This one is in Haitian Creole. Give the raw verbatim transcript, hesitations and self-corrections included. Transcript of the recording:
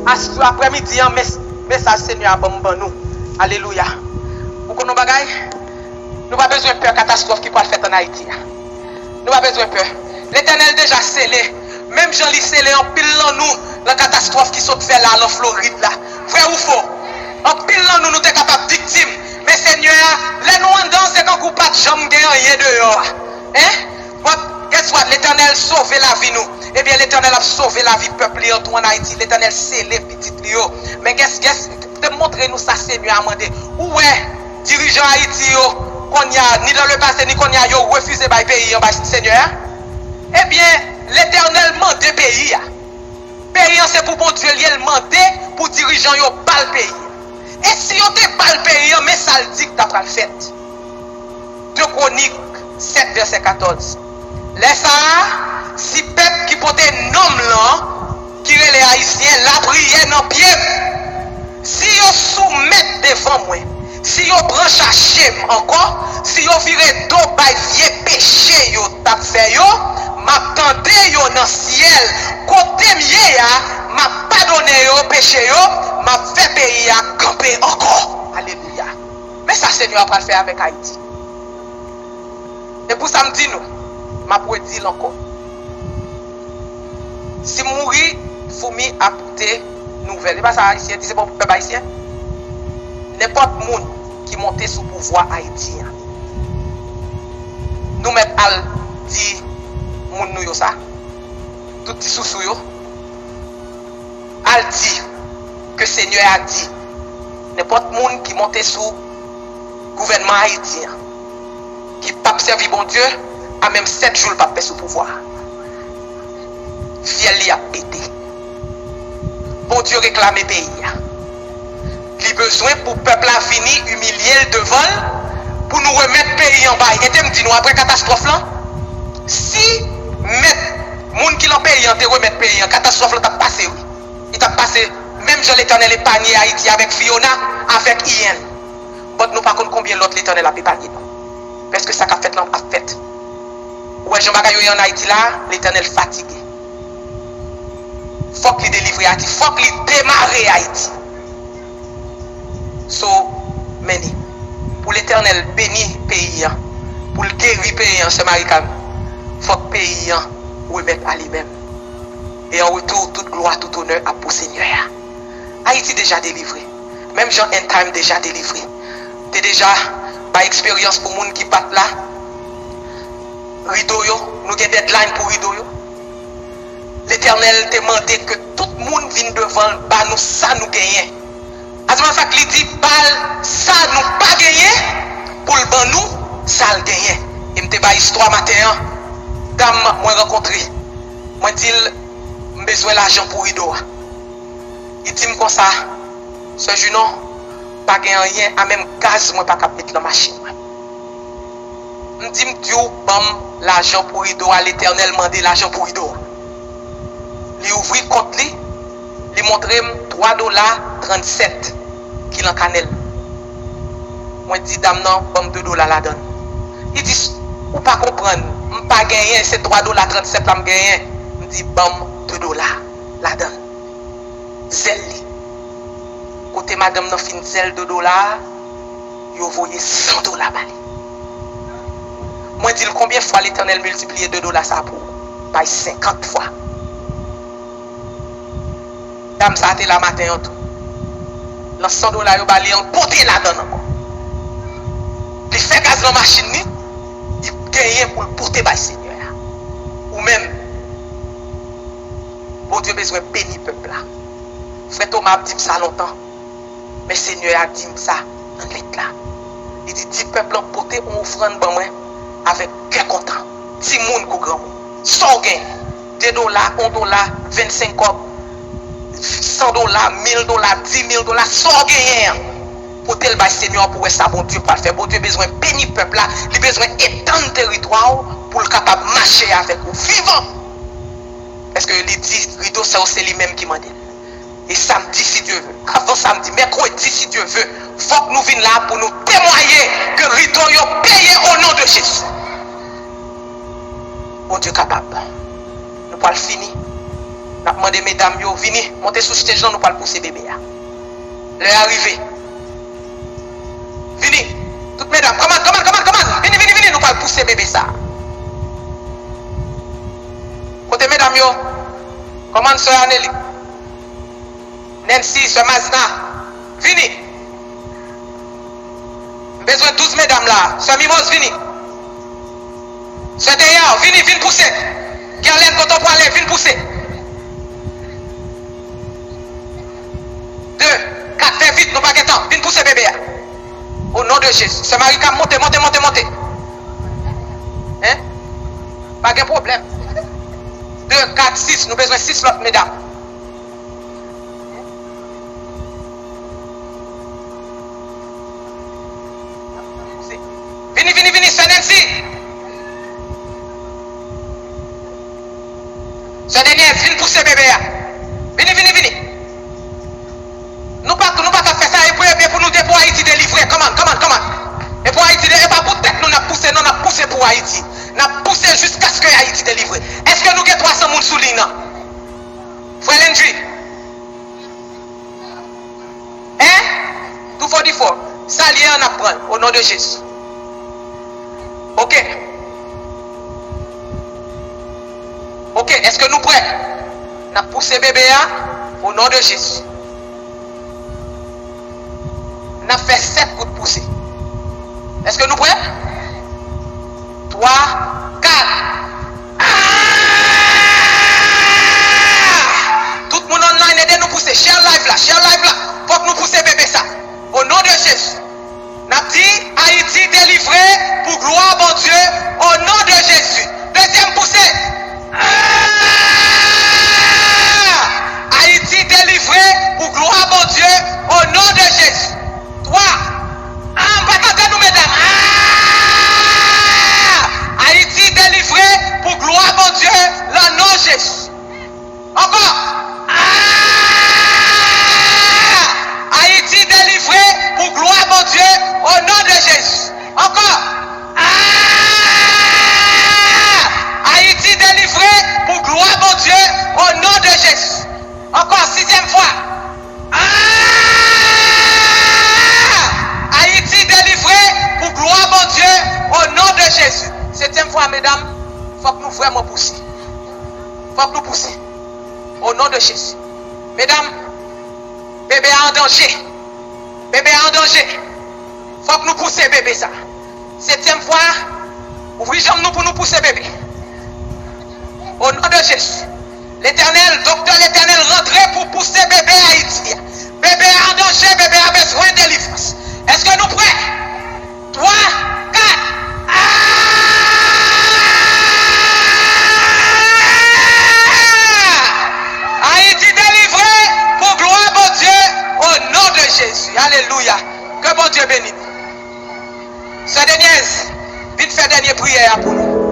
As-, aprèmidi an, mes-, mesaj Senyè a ban m ban nou. Alelouya. Ou konn yon bagay? Nou pa bezwen pè katastwòf ki pral fèt ann Ayiti a. Nou pa bezwen pè. Letènèl deja sele. Menm jan li sele anpil nan nou nan katastwòf ki sot fè la nan Florid la. Vrè ou fo? Anpil nan nou, nou te kapab viktim. Men Senyè a, lè nou anndan, se kankou pa t janm gen anyen deyò a. Hein? But guess what? Letènèl sove lavi nou. Ebyen, Letènèl ap sove lavi pèp li an tou ann Ayiti. Letènèl sele pitit li yo. Men guess, guess, te montre nou sa Senyè a mande. Ou wè, dirijan Ayiti yo, kounye a, ni dans le passé, ni kounye a, yo refize bay peyi an bay Senyè a? Ebyen, Letènèl mande peyi a. Peyi an se pou Bondye l ye, l mande pou dirijan yo ba l peyi an. E si yo te ba l peyi an, men sa l di k ta pral fèt. De Kwonik sèt, vèsè katòz. Lè sa a, si pèp ki pote non m lan, ki rele Ayisyen, lapriyè nan pye m, si yo soumèt devan mwen, si yo pran chache m ankò, si yo vire do bay vye peche yo t ap fè yo, m ap tande yo nan syèl kote m ye a, m ap padone yo peche yo, m ap fè peyi a kanpe ankò. Alelouya. Men sa Senyè a pral fè avèk Ayiti. E pou sa m di nou, m ap redi l ankò. Si m mouri, foumi ap pote nouvèl. E pa sa Ayisyen di, se pa pèp ayisyen? Nenpòt moun ki monte sou pouvwa Ayiti an, nou mèt al di moun nou yo sa. Tout ti sousou yo. Al di ke Senyè a di, nenpòt moun ki monte sou gouvènman Ayiti an, ki p ap sèvi Bondye, a menm sèt jou l p ap pè sou pouvwa a. Fyèl li ap pete. Bondye reklame peyi a. Li bezwen pou pèp la vini imilye l devan l, pou nou remèt peyi an bay. Ede m di nou, apre katastwòf lan, si mèt moun ki lan peyi an te remèt peyi an, katastwòf lan t ap pase, wi. Li t ap pase menm jan Letènèl epanye Ayiti avèk Fiona, avèk Ian. But nou pa konn konbyen lòt Letènèl ap epanye nou. Pèske sa k ap fèt lan ap fèt. Ou wè jan bagay yo ye ann Ayiti la, Letènèl fatige. Fòk li delivre Ayiti, fòk li demare Ayiti. So, men li. Pou Letènèl beni peyi an, pou l geri peyi an, sè Marika, fòk peyi an remèt a li menm. E an retou, tout glwa, tout onè ap pou Senyè a. Ayiti deja delivre. Menm jan End Time deja delivre. Te deja bay eksperyans pou moun ki pa t la. Rido yo, nou gen deadline pou rido yo. Letènèl te mande ke tout moun vin devan l, ba nou sa nou genyen. As a matter of fact, li di, ba l sa nou pa genyen, pou l ban nou sa l genyen. E m te bay istwa maten an, dam mwen rankontre, mwen di l, m bezwen lajan pou rido a. Li di m konsa, Sè Junon, pa gen anyen, a menm gaz mwen pa kab met lan machin mwen. M di, m di w ban m lajan pou rido a, Letènèl mande lajan pou rido a. Li ouvri kont li, li montre m twa dola trannsèt ki lan kanè l. Mwen di dam nan, ban m de dola ladan l. Li di, ou pa konprann, m pa genyen, se twa dola trannsèt la m genyen. M di, ban m de dola ladan l. Zèl li. Kote madanm nan fin zèl de dola a, yo voye san dola ba li. Mwen di l, konbyen fwa Letènèl miltipliye de dola sa pou ou? Bay senkant fwa. Dam sa a te la maten an tou. Lan san dola yo ba li an, l pote ladan l ankò. Li fè gaz lan machin li, li genyen pou l pote bay Senyè a. Ou menm, Bondye bezwen beni pèp la. Frè Toma ap di m sa lontan, men Senyè a di m sa nan lèt la. Li di, di pèp lan pote yon ofrann ban mwen avèk kè kontan, timoun kou granmoun. Sa w gen, de dola, yon dola, vennsenk kòb, san dola, mil dola, di mil dola, sa w genyen an, pote l bay Senyè a pou w wè sa Bondye pral fè. Bondye bezwen beni pèp la, li bezwen etann teritwa w pou l kapab mache avèk ou vivan. Pèske li di, rido sa yo se li menm ki mande l. E samdi, si Dye ve, avan samdi, mèkredi, si Dye ve, fòk nou vin la pou nou temwaye ke rido yo peye o non de Jezi. Bondye kapab. Nou pral fini. N ap mande medam yo vini, monte sou stage lan, nou pral pouse bebe a. Lè a rive. Vini. Tout medam, kòman, kòman, kòman, kòman? Vini, vini, vini, nou pral pouse bebe sa. Kote medam yo? Kòman sè Anelit? Nancy, sè Mazna, vini. M bezwen douz medam la. Sè Mimoz, vini. Sè Deyar, vini, vin pouse. Guerlaine, kote w prale, vin pouse. De, kat, fè vit, nou pa gen tan. Vin pouse bebe a. O non de Jezi. Sè Marika, monte, monte, monte, monte. Hein? Pa gen pwoblèm. De, kat, sis, nou bezwen sis lòt medam. Vini, vini, vini, sè Nancy. Sè Denyèz, vin pouse bebe a. Vini, vini, vini. Nou pa, nou pa ka fè sa, e pou, e pou nou, e pou Ayiti delivre. Kòman, kòman, kòman. E pou Ayiti, de- e pa pou tèt nou n ap pouse, non, n ap pouse pou Ayiti. N ap pouse jiskaske Ayiti delivre. Èske nou gen twa san moun sou liy nan? Frè Landry. Hein? Tou fò di fò. Sa l ye an, n ap pran l, o non de Jezi. Oke. Oke, èske nou prè? N ap pouse bebe a, o non de Jezi. N ap fè sèt kout pouse. Èske nou prè? Twa, kat. Ah! Tout moun online, ede nou pouse. Share live la, share live la. Fòk nou pouse bebe sa. O non de Jezi. N ap di, Ayiti delivre pou glwa Bondye, o non de Jezi. Dezyèm pouse. Ah! Ayiti delivre pou glwa Bondye, o non de Jezi. Twa. Ah, m pa tande nou, medam. Ah! Ayiti delivre pou glwa Bondye, lan non Jezi. Ankò. Ah! Ayiti delivre pou glwa Bondye, o non de Jezi. Ankò. Ah! Ayiti delivre pou glwa Bondye, o non de Jezi. Ankò, sizyèm fwa. Ah! Ayiti delivre pou glwa Bondye, o non de Jezi. Setyèm fwa, medam, fòk nou vrèman pouse. Fòk nou pouse. O non de Jezi. Medam, bebe a an danje. Bebe a an danje. Fòk nou pouse bebe sa. Setyèm fwa, ouvri janm nou pou nou pouse bebe. O non de Jezi. Letènèl, doktè Letènèl, rantre pou pouse bebe Ayiti a. Bebe a an danje, bebe a bezwen delivrans. Èske nou prè? Twa, kat. Ah! Ayiti delivre pou glwa Bondye, o non de Jezi. Alelouya. Ke Bondye beni nou. Sè Denyèz, vin fè dènye priyè a pou nou.